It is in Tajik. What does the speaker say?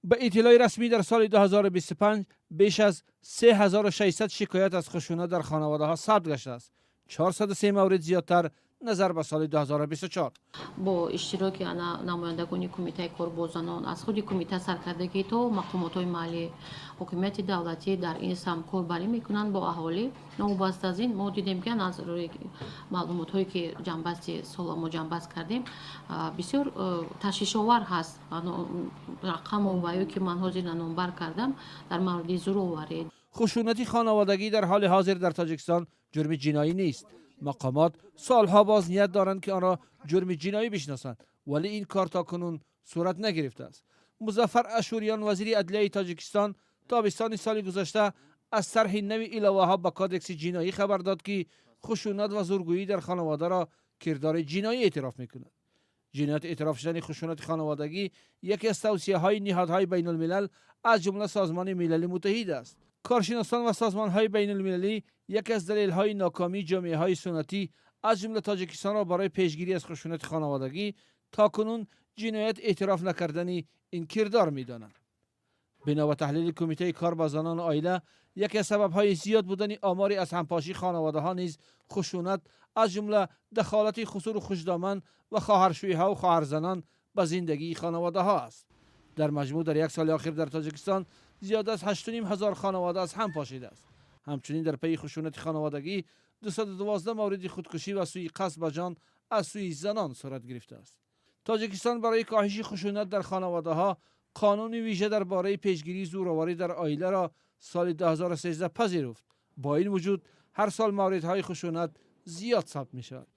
Ба иттилои расмӣ, дар соли 2025 беш аз 3600 шикоят аз хушунат дар хонаводаҳо сабт гаштааст, 403 маврид зиёдтар назар ба соли 2024. Бо иштироки ана намояндагони Кумитаи кор бо занон, аз худи кумита саркардагӣ то мақомотҳои маҳаллӣ, ҳокимияти давлатӣ дар ин самт корбарӣ мекунанд бо аҳолӣ. Новобаста аз ин, мо дидем, ки аз рӯи маълумотҳое, ки ҷамъбасти сола мо ҷамъбаст кардем, бисёр ташвишовар ҳаст рақаму ваё, ки ман ҳозир номбар кардам дар мавриди зӯроварӣ. Хушунати хонаводагӣ дар ҳоли ҳозир дар Тоҷикистон ҷурми ҷиноӣ нест. Мақомот солҳо боз ният доранд, ки онро ҷурми ҷиноӣ бишносанд, вале ин кор то кунун сурат нагирифтааст. Музаффар Ашӯриён, вазири адлияи Тоҷикистон, тобистони соли гузашта аз тарҳи нави иловаҳо ба Кодекси ҷиноӣ хабар дод, ки хушунат ва зӯргӯӣ дар хонаводаро кирдори ҷиноӣ эътироф мекунад. Ҷиноят эътироф шудани хушунати хонаводагӣ яке аз тавсияҳои ниҳодҳои байналмилал, аз ҷумла Созмони Милали Муттаҳид аст. Коршиносон ва созмонҳои байналмилалӣ яке аз далелҳои нокомии ҷомеаҳои суннатӣ, аз ҷумла Тоҷикистонро, барои пешгирӣ аз хушунати хонаводагӣ то кунун ҷиноят эътироф накардани ин кирдор медонанд. Бино ба таҳлили Кумитаи кор бо занону оила, яке аз сабабҳои зиёд будани омори аз ҳампошии хонаводаҳо низ хушунат, аз ҷумла дахолати хусуру хушдоман ва хоҳаршӯйҳо ва хоҳарзанон ба зиндагии хонаводаҳо аст. Дар маҷмӯъ, дар як соли охир дар Тоҷикистон зиёда аз 8,5 ҳазор хонавода аз ҳам пошидааст. Ҳамчунин дар пайи хушунати хонаводагӣ 212 мавриди худкушӣ ва сӯи қасд ба ҷон аз сӯи занон сурат гирифтааст. Тоҷикистон барои коҳиши хушунат дар хонаводаҳо қонуни вижа дар бораи пешгирии зӯроварӣ дар оиларо соли 2013 пазируфт. Бо ин вуҷуд, ҳар сол мавридҳои хушунат зиёд сабт мешавад.